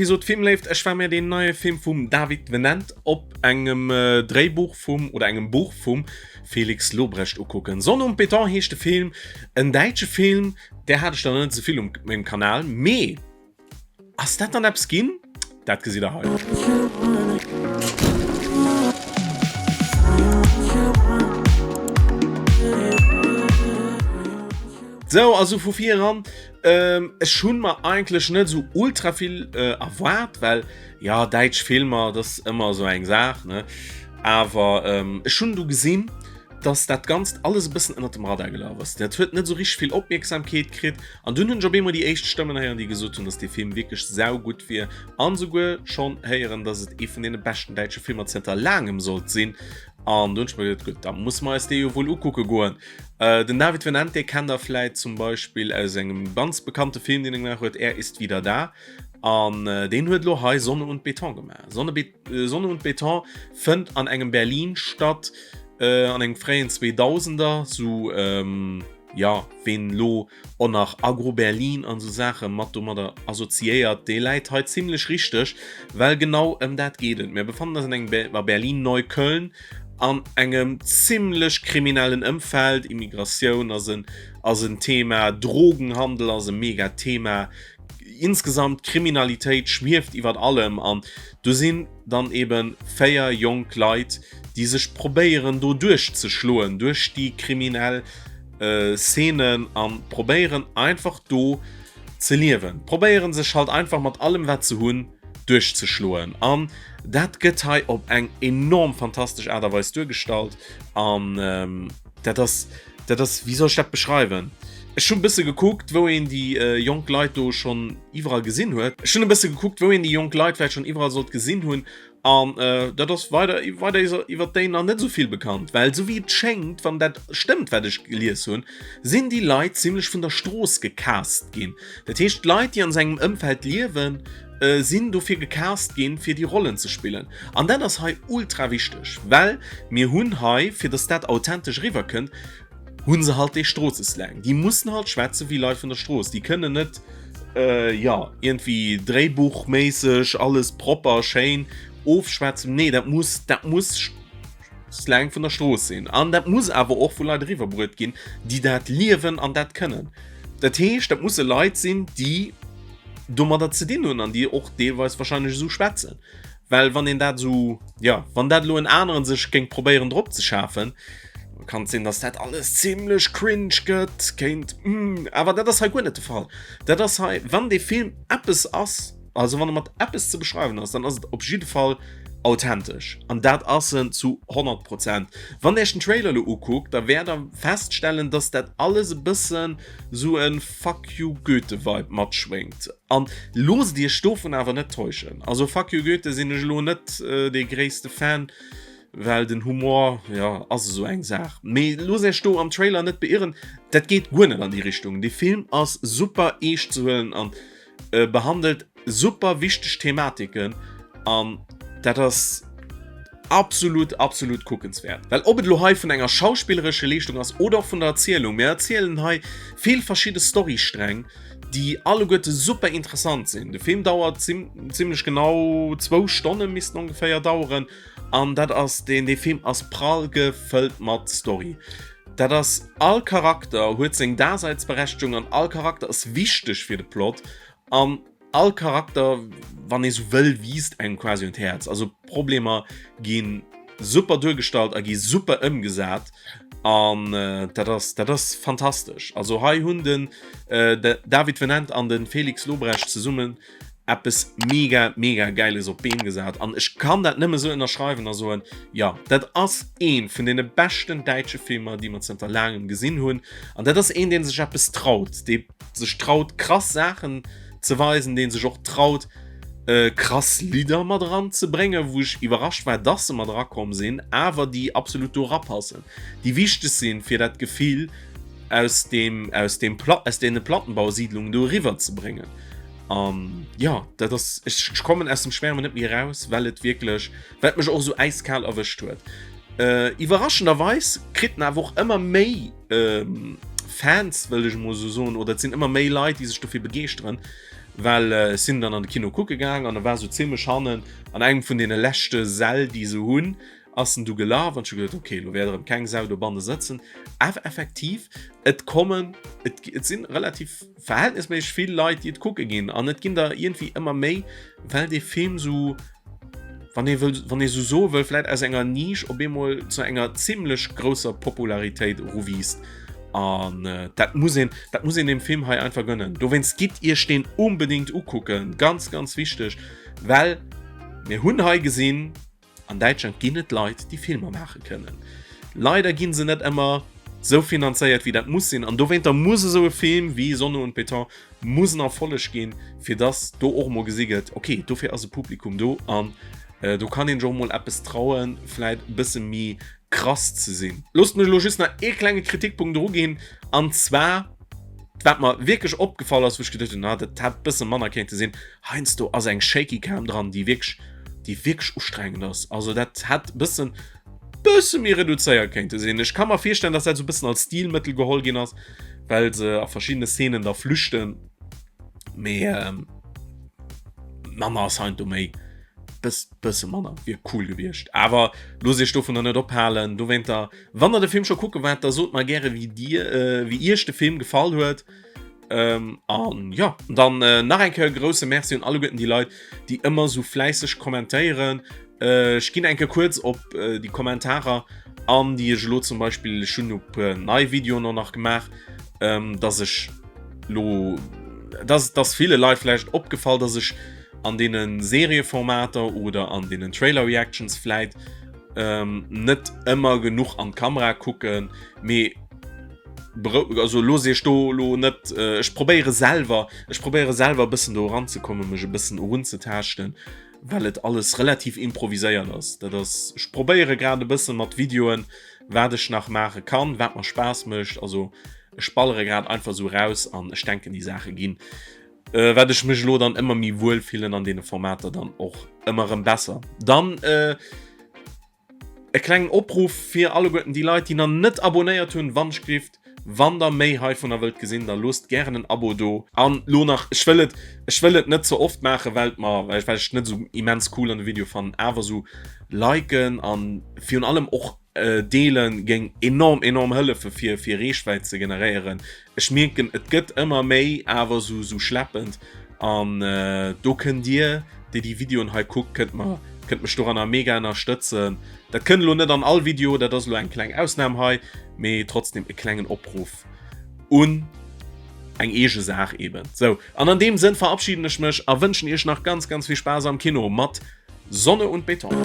Episod Filmléift, Ech war mir deen neie Film vum David Venent op engem Dréibuch vum oder engem Buch vum Felix Lobrecht ukucken. Sonne und Beton heescht de Film, en däitsche Film, där hat ech der net esou vill um mengem Kanal, mee ass dat dann eppes ginn? Dat gesitt der hei. Sou, also vu vir eran Ech hunn mer eigentlech net esou ultra vill erwaart, well jo däitsch Filmer, dat ass ëmmer esou eng Saach, ne? Awer ech hunn du gesinn, dass dat Ganzt alles e bëssen ënnert dem Radar gelaf ass. Dat huet net esou richteg vill Opmierksamkeet kritt an dunn hunn ech op eemol déi éischt Stëmmen héieren, déi gesot hunn, dass dee Film wierklech saugutt wier an esouguer schonn héieren, dass et ee vun deene beschten däitsche Filmer zënter laangem sollt sinn. An du hunn ech mer geduet, gutt, da musse mer eis dee jo wuel ukucke goen. Den David Venente kennt der vläit zum Beispill aus engem ganz bekannte Film, deen e gemaach huet, Er ist wieder da. An deen huet elo hei Sonne und Beton gemaach. Sonne, Sonne und Beton fënnt an engem Berlin statt, an engem fréien Zweedausender, sou, jo, ween elo och nach Agro Berlin an esou Saache mat domadder assoziéiert, dee läit hei zimlech richteg, well genau ëm dat geet et. Mir befannen eis an engem a Berlin Neukölln an engem zimlech kriminellen Ëmfeld. Immigratioun ass en ass en Thema, Drogenhandel ass e mega Thema, insgesamt Kriminalitéit schwieft iwwert allem an do sinn dann eben 4 jonk Leit, déi sech probéieren do duerchzeschloen duerch déi kriminell Szenen an probéieren einfach do ze liewen, probéieren sech halt einfach mat allem wat se hunn duerchzeschloen an dat gëtt hei op eng enorm fantastesch Aart a Weis duergestallt an dat ass, dat ass, wéi soll ech dat beschreiwen? Ech hunn e bësse gekuckt wou een déi jonk Leit do schonn iwwerall gesinn huet. Ech hunn e bësse gekuckt wou een déi jonk Leit vläicht schonn iwwerall sollt gesinn hunn An dat ass weider weider iwwer déi nach net esou vill bekannt, well esou wéi et schéngt, wann dat stëmmt wat ech gelies hunn, sinn déi Leit zimlech vun der Strooss gecast ginn. Dat heescht d'Leit déi an sengem Ëmfeld liewen, sinn dofir gecast ginn, fir déi Rollen ze spillen. An dat ass hei ultra wichteg, well mir hunn hei, fir datt dat authentesch eriwwer kënnt, Hunn se halt dee Stroosseslang. Déi mussen halt schwätze wéi Leit vun der Strooss. Déi kënnen net, jo, iergendwéi dréibuchméisseg alles propper schéin ofschwätzen. Nee, dat muss, dat muss Slang vun der Strooss sinn. An dat muss awer och vu Leit eriwwerbruet ginn, déi dat liewen an dat kënnen. Dat heescht, dat musse Leit sinn, déi domadder ze dinn hunn an déi och deelweis wahrscheinlech esou schwätzen. Well wann een dat esou, jo, wann dat elo en aneren sech géing probéieren drop ze schafen, kann et sinn, dass dat alles zimlech cringe gëtt, kéint, awer dat ass hei guer net de Fall. Dat ass hei, wann dee Film eppes ass, also wann e mat eppes ze beschreiwen ass, dann ass et op jidde Fall authentesch an dat ass en zu 100 Prozent. Wann der iech den Trailer elo ukuckt, da wäert der feststellen, dass dat alles e bëssen esou e Fuck you Goethe-Vibe matschwéngt. An loosst iech dovun awer net täuschen. Also Fuck you Goethe sinn ech elo net dee gréisste Fan, well den Humor, jo, ass esou eng Saach. Mee loosst iech do am Trailer net beirren, dat geet guer net an déi Richtung. Dee Film ass super eescht ze huelen an behandelt super wichteg Thematiken an dat ass absolut, absolut kuckenswäert. Well ob et elo hei vun enger schauspilleresche Leeschtung ass oder och vun der Erzielung, mir erzielen hei vill verschidde Storysträng, déi alleguerte super interessant sinn. De Film dauert zimlech genau zwou Stonne missten ongeféier daueren an dat ass deen dee Film ass prall gefëllt mat Story. Dat ass all Charakter huet seng Daseinsberechtegung an all Charakter ass wichteg fir de Plot an all Charakter, wann ee sou wëll, wiisst engem quasi un d'Häerz. Also Problemer gi super duergestallt a gi super ëmgesat an dat ass dat ass fantastesch. Also hei hunn den David Venent an den Felix Lobrecht zesummen eppes mega mega gäiles op d'Been gesat an ech kann dat nëmme sou ënnerschreiwen a soen, jo dat ass ee vun deene beschten däitsche Filmer déi mer zënter laangem gesinn hunn an dat ass een dee sech eppes traut, dee sech traut krass Saachen ze weisen, dee sech och traut krass Lidder mat eran ze bréngen, wou ech iwwerrascht war, dass se mat erakomm sinn, awer déi absolut do erapassen, déi wichteg sinn, fir dat Gefill aus deem, aus deem Pla-, aus deene Plattenbausiedlungen do eriwwer ze bréngen. An jo, dat ass, ech, ech kommen aus dem Schwärmen net méi eraus, well et wierklech, well et mech och esou äiskal erwëscht huet. Iwwerraschenderweis kritt en awer och ëmmer méi Fans, wëll ech emol esou soen, oder et sinn ëmmer méi Leit, déi sech dofir begeeschteren. Well ech sinn dann an de Kino kucke gaang an e war sou zimlech hannen an engem vun deene leschte Säll, déi se hunn, ass en du gelaf an ech hu geduet, okay, lo wäert erëm keng Sau dobanne sëtzen. Awer effektiv, et kommen, et, et sinn relativ verhältnisméisseg vill Leit, déi et kucke ginn an et ginn der iergendwéi ëmmer méi, well dee Film sou, wann ee wëll, wann ee sou soe wëll, vläit aus enger Nisch op eemol zu enger zimlech grousser Popularitéit eruwiisst. An äh, dat muss een, dat muss een dem Film hei einfach gönnen. Dowéinst gitt iech deen unbedingt ukucken, ganz, ganz wichteg, well mir hunn hei gesinn, an Däitschland ginn et Leit, déi Filmer maache kënnen. Leider ginn se net ëmmer sou finanzéiert, wéi dat muss sinn. An dowéinter muss esou e Film wéi Sonne und Beton muss en Erfolleg ginn, fir dass do och emol gesi gëtt, okay, dofir ass e Publikum do an äh, do kann een sech och mol eppes trauen, vläit e bësse méi krass ze sinn. Loosst mech elo just nach ee klenge Kritikpunkt druginn, an zwar, wat mer wierklech opgefall ass, wou ech geduecht hunn, na, dat hätt e bësse manner kéinte sinn, heiansdo ass eng Shaky Cam dran, déi wierklech, déi wierklech ustrengend ass. Also dat hätt e bëssen, bësse méi reduzéiert kéinte sinn. Ech ka mer virstellen, dass dat esou e bëssen als Stilmëttel geholl ginn ass, well se a verschiddene Szenen da flüchten. Mee ähm, manner ass heiansdo méi. Bëss, bësse manner wier cool gewiescht. Awer loosst iech dovunner net ophalen. Dowéinter, wann der de Film scho kucke waart, da sot mer gäre wéi dir, äh, wéi iech de Film gefall huet. Ähm, an ja, dann äh, nach eng Kéier grousse Merci un alleguerten déi Leit, déi ëmmer sou fläisseg kommentéieren. Äh, ech ginn eng Kéier kuerz op äh, déi Kommentarer an, déi ech elo zum Beispill, ech hunn e puer nei Videoen och nach gemaach, ähm, dass ech lo, dass, dass ville Leit vläicht opgefall, dass ech an deene Serieformater oder an deenen Trailer Reactions vläit ähm, net ëmmer genuch an d'Kamera kucken, mee also looss iech do lo net äh, ech probéiere selwer ech probéiere selwer e bëssen do eranzekommen, mech e bëssen erunzetaaschten, well et alles relativ improviséiert ass. Dat ass ech probéiere grad e bësse mat Videoen, wat ech nach maache kann, wat mer Spaass mécht. Also ech ballere grad einfach sou raus an ech denken déi Saache ginn Äh, wat ech mech lo dann ëmmer méi wuel fillen an deene Formater dann och ëmmer rëm besser. Dann äh, e klengen Opruff fir alleguerten déi Leit, déi nach net abonéiert hunn, Wandschrift, wann der méi heivunner wëllt gesinn, da loosst gären en Abo do. An lo nach, ech wëll et, ech wëll et net ze oft maachen, well et mer, well ech net esou immens cool an de Video fannen, awer esou liken an virun allem och Deelen géing enorm enorm hëllefe fir fir Reechwäit ze generéieren. Ech mierken et gëtt ëmmer méi awer sou sou schleppend an do kënnt dir déi déi Videoen hei kuckt kënnt mer kënnt mech doranner mega ënnerstëtzen. Dat kënnt elo net an all Video, dat ass elo eng kleng Ausnam hei, mee trotzdem e klengen Opruff un eng eege Saach eben. Sou an an deem Sënn verabschieden ech mech a wënschen iech nach ganz ganz vill Spaass am Kino mat Sonne und Beton.